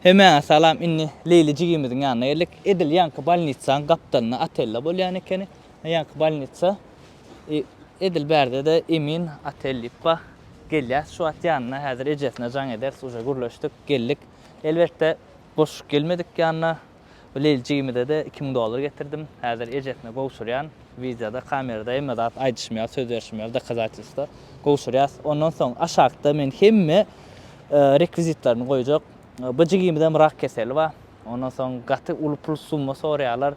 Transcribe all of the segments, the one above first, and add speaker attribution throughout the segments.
Speaker 1: Hemmäňe salam indi Leýli jigimiziň ýanyna geldik. Edil ýaňky bolnitsaň gapdalynda otelde bolýan ekeni. Ýaňky bolnitsa edil bärde-de Emin otel diýip bar. Gelýäs şu wagt ýanyna häzir ejesine jaň ederis uje gürleşdik geldik. Elbetde boş gelmedik ýanyna. Bu Leýli jigimize-de 2000 dollar getirdim. Häzir ejesine gowşurýan. Wideoda kamerada hemme zat aýdyşym ýaly söz berşim ýaly dokazatelstwo gowşurýas. Ondan soň aşakda men hemme rekwizitlerini goýjak. Bu jigimizem rak keseli bar. Ondan soň gaty uly pul summa soraýarlar.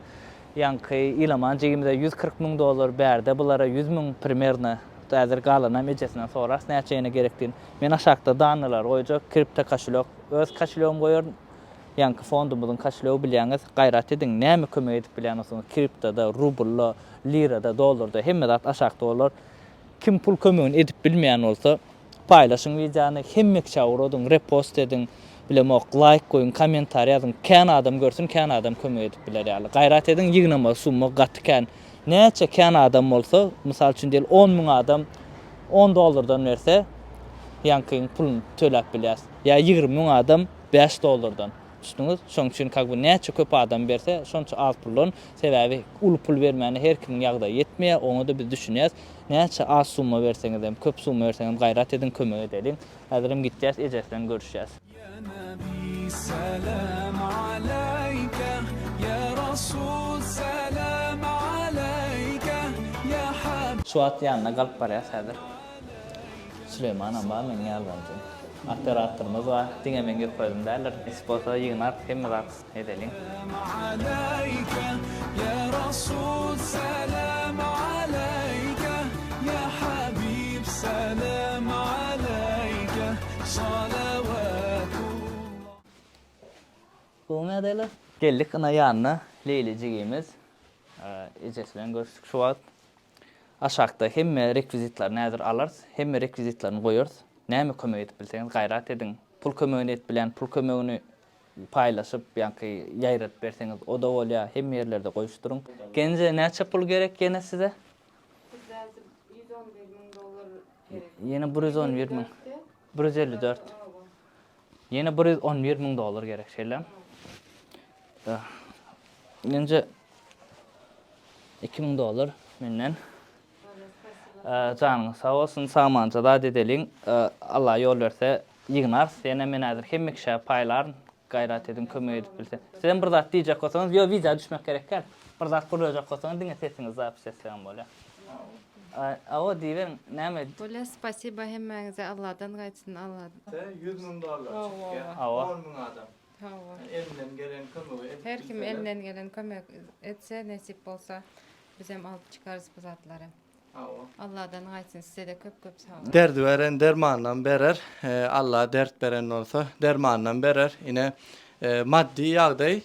Speaker 1: Ýaňky Ilaman jigimize 140 müň dollar, bärde bulara 100 müň primerno. Häzir galanam ejesinden sorarys näçe ýene gerekdigini. Men aşakda dannalary goýjak, kripto koşelok, öz koşelogym goýaryn. Ýaňky fondumyzyň koşelogy bilýäňiz. Gaýrat ediň, näme kömek edip bilýän bolsaňyz kriptoda, rublda, lirada, dollarda hemme zat aşakda bolar. Kim pul kömegini edip bilmeýän bolsa, Paýlaşyň wideony hemme kişä ugradyň repost ediň bilemok laýk goýuň kommentariý ýazyň kän adam görsün kän adam kömek edip biler ýaly gaýrat ediň ýygnamaly summa gaty kän näçe kän adam bolsa mysal üçin diýeli 10 müň adam 10 dollardan berse ýaňkyň puluny töläp bilýäs ýa 20 müň adam 5 dollardan düşdüňiz şoň üçin kak by näçe köp adam berse şonça az puldan sebäbi uly pul bermäne her kimiň ýagdaýy ýetmeýär oňada biz düşünýäs Näçe az summa berseňizem, köp summa berseňizem gaýrat ediň kömek edeliň. Häzirem gitýäs ejesi bilen görüşýäs. Şu wagt ýanyna galyp barýas häzir. Süleýmanam bar meň ýardamjym. Operatorymyz bar. Diňe meň ýeke özüm däldir. Nesip bolsa ýygnarys hemme zat edeliň. Gowymy ýagdaýlar? Geldik ynha ýanyna Leýli jigimiz. Ejesi bilen görüşdik şu wagt. Aşakda hemme rekwizitlerini häzir alarys. Hemme rekwizitlerini goýarys. Näme kömek edip bilseňiz gaýrat ediň. Pul kömegini edip bilýän pul kömegini paýlaşyp ýaňky ýaýradyp berseňiz o-da bolýar. Hemme ýerlerde goýuşdyryň. Genje näçe pul gerek ýene size?
Speaker 2: Bizde häzir 111 müň dollar gerek.
Speaker 1: Ýene 111 müň. 154. Ýene 111 müň dollar gerek şeýle. Genje 2000 dollar menden. Janyňyz sag bolsun, samanja zat edeliň. Allah ýol berse ýygnarys. Ýene men häzir hemme kişä paýlaryn. Gaýrat ediň, kömek edip bilse. Sizem bir zat diýjek bolsaňyz, ýo wideo düşmek gerek däl. Bir zat gürlejek bolsaňyz diňe sesiňizi zapis etseňem bolýar. Awa diýiberiň, näme?
Speaker 2: Bolýa spasiba hemmäňize Alladan gaýtsyn Alla.
Speaker 3: 100 müň dollar çykýar. 10 müň adam.
Speaker 2: Hawa.
Speaker 3: Elinden gelen kömegi edip
Speaker 2: Her kim
Speaker 3: bilseler.
Speaker 2: elinden gelen kömek etse nesip bolsa bizem alyp çykarys bu zatlary.
Speaker 3: Hawa.
Speaker 2: Alladan gaýtsyn sizede köp köp sag.
Speaker 3: Derdi beren dermanynam berer. Alla dert beren bolsa dermanynam berer. Ine maddy ýagdaý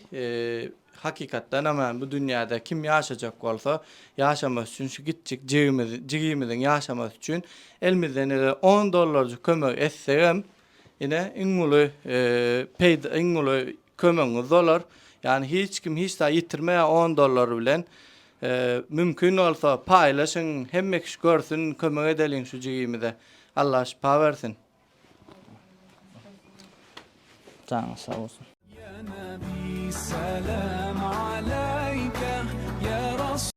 Speaker 3: hakykatdanam hem bu dünýäde kim ýaşajak bolsa ýaşamasy üçin şu kiçjik jigimiz jigimiziň ýaşamasy üçin elimizden gelen on dollarjyk kömek etsegem Ine, iň uly peýda, iň uly kömegiňiz bolar. Ýagny hiç kim hiç zat ýitirmeýär on dollar bilen. Mümkin bolsa paýlaşyň, hemme kişi görsün, kömek edeliň şu jigimize. Allah şypa bersin.
Speaker 1: Janyňyz sag bolsun.